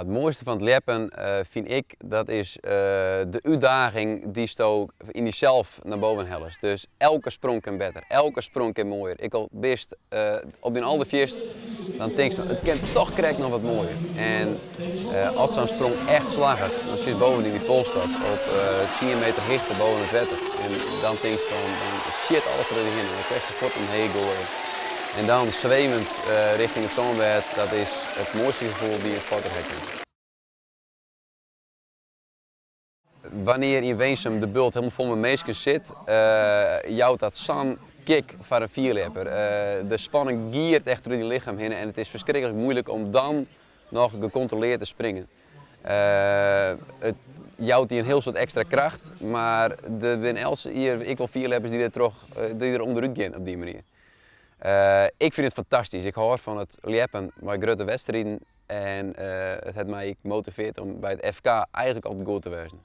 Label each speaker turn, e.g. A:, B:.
A: It moaiste fan it ljeppen fyn ik, dat is de útdaging dy'tsto yn dysels nei boven hellest. Dus elke sprong kin better, elke sprong kin moaier. Ek al bist op dyn alderfierst, dan tinkst fan it kin toch krekt noch wat moaier. En as sa'n sprong echt slagget, dan sitst boven yn dy polsstok op 10 meter hichte boven it wetter. En dan tinkst fan, dan sjit alles der hinne, dan kinst de fuotten omheech goaie. En dan swevend richting it sânbêd, dat is it moaiste gefoel dy't in sporter ha kin. Wannear yn Winsum de bult hielendal fol mei minsken sit, jout dat sa'n kick foar in fierljepper. De spanning giert echt troch dyn lichem hinne en it is ferskriklik muoilik om dan noch gekontroleard te springen. It jout dy in hiel soad ekstra kracht, mar der binne elts jier ek wol fierljeppers dy't dertroch, dy't der ûnderút gean op dy manier. Ik fyn it fantastysk. Ik hâld fan it ljeppen mei grutte wedstriden en it hat my ek motiveard om by it FK eigentlik altyd goed te wêzen.